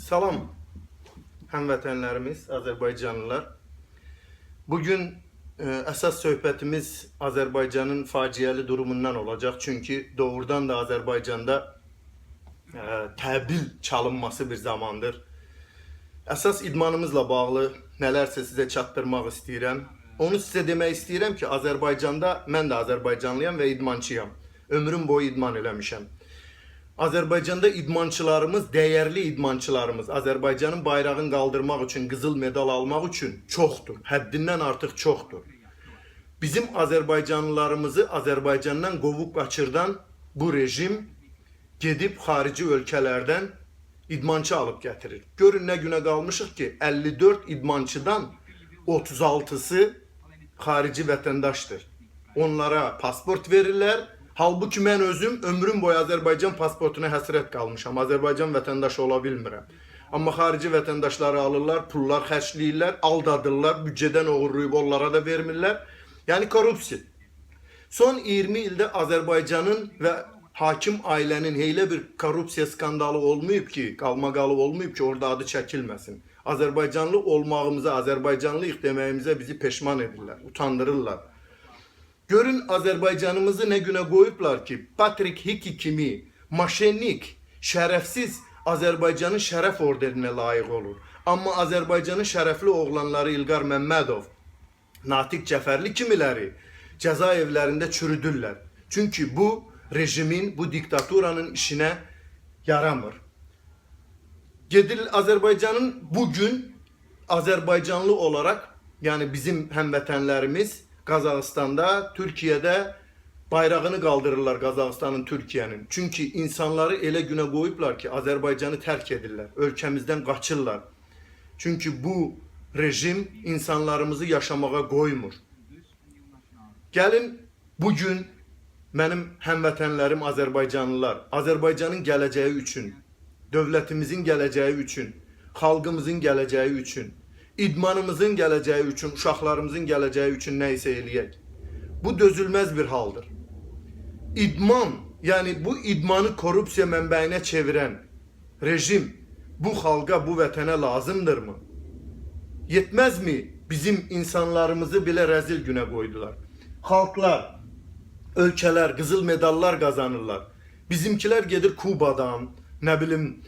Salam həmvətənlərimiz, Azərbaycanlılar. Bugün əsas söhbətimiz Azərbaycanın faciəli durumundan olacaq. Çünki doğrudan da Azərbaycanda təbil çalınması bir zamandır. Əsas idmanımızla bağlı nələrsə sizə çatdırmaq istəyirəm. Onu sizə demək istəyirəm ki, Azərbaycanda mən də Azərbaycanlıyam və idmançıyam. Ömrüm boyu idman eləmişəm. Azərbaycanda idmançılarımız, dəyərli idmançılarımız Azərbaycanın bayrağını qaldırmaq üçün, qızıl medal almaq üçün çoxdur. Həddindən artıq çoxdur. Bizim Azərbaycanlılarımızı Azərbaycandan qovub qaçırdan bu rejim gedib xarici ölkələrdən idmançı alıb gətirir. Görün nə günə qalmışıq ki, 54 idmançıdan 36-sı xarici vətəndaşdır. Onlara pasport verirlər. Halbuki mən özüm ömrüm boyu Azərbaycan pasportuna həsrət qalmışam. Azərbaycan vətəndaşı ola bilmirəm. Amma xarici vətəndaşları alırlar, pullar xərcləyirlər, aldadırlar, büdcədən oğurlayıb onlara da vermirlər. Yəni korrupsiya. Son 20 ildə Azərbaycanın və hakim ailənin elə bir korrupsiya skandalı olmayıb ki, qalmaqalı olmayıb ki, orada adı çəkilməsin. Azərbaycanlı olmağımıza, Azərbaycanlıyıq deməyimizə bizi peşman edirlər, utandırırlar. Görün Azərbaycanımızı nə günə qoyublar ki, Patrick Hickey kimi maşennik, şərəfsiz Azərbaycanın şərəf orderinə layiq olur. Amma Azərbaycanın şərəfli oğlanları İlqar Məmmədov, Natiq Cəfərli kimiləri cəza evlərində çürüdürlər. Çünki bu rejimin, bu diktaturanın işinə yaramır. Gedir Azərbaycanın bugün Azərbaycanlı olaraq, yəni bizim həmvətənlərimiz Qazaxıstanda, Türkiyədə bayrağını qaldırırlar Qazaxıstanın, Türkiyənin. Çünki insanları elə günə qoyublar ki, Azərbaycanı tərk edirlər, ölkəmizdən qaçırlar. Çünki bu rejim insanlarımızı yaşamağa qoymur. Gəlin bugün mənim həmvətənlərim Azərbaycanlılar, Azərbaycanın gələcəyi üçün, dövlətimizin gələcəyi üçün, xalqımızın gələcəyi üçün, idmanımızın gələcəyi üçün, uşaqlarımızın gələcəyi üçün nə isə eləyək. Bu dözülməz bir haldır. İdman, yəni bu idmanı korrupsiya mənbəyinə çevirən rejim bu xalqa, bu vətənə lazımdırmı? Yetməzmi bizim insanlarımızı belə rəzil günə qoydular? Xalqlar, ölkələr qızıl medallar qazanırlar. Bizimkilər gedir Kubadan, nə bilim,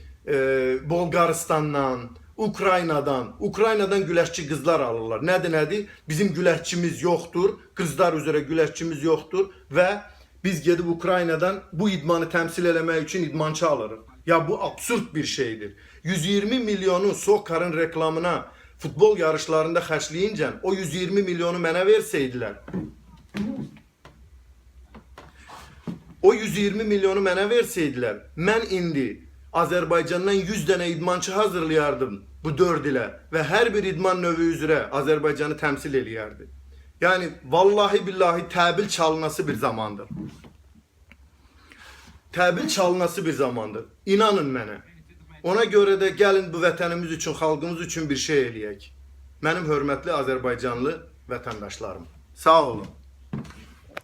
Bolqarıstandan, Ukraynadan, Ukraynadan güləşçi qızlar alırlar. Nədir, nədir? Bizim güləşçimiz yoxdur, qızlar üzrə güləşçimiz yoxdur və biz gedib Ukraynadan bu idmanı təmsil eləmək üçün idmançı alırıq. Ya bu absurd bir şeydir. 120 milyonu Sokarın reklamına futbol yarışlarında xərcləyincə o 120 milyonu mənə versəydilər, o 120 milyonu mənə versəydilər, mən indi Azərbaycandan 100 dənə idmançı hazırlayardım bu 4 ilə və hər bir idman növü üzrə Azərbaycanı təmsil eləyərdi. Yəni vallahi billahi təbil çalınası bir zamandır. Təbil çalınası bir zamandır. İnanın mənə. Ona görə də gəlin bu vətənimiz üçün, xalqımız üçün bir şey eləyək. Mənim hörmətli Azərbaycanlı vətəndaşlarım. Sağ olun.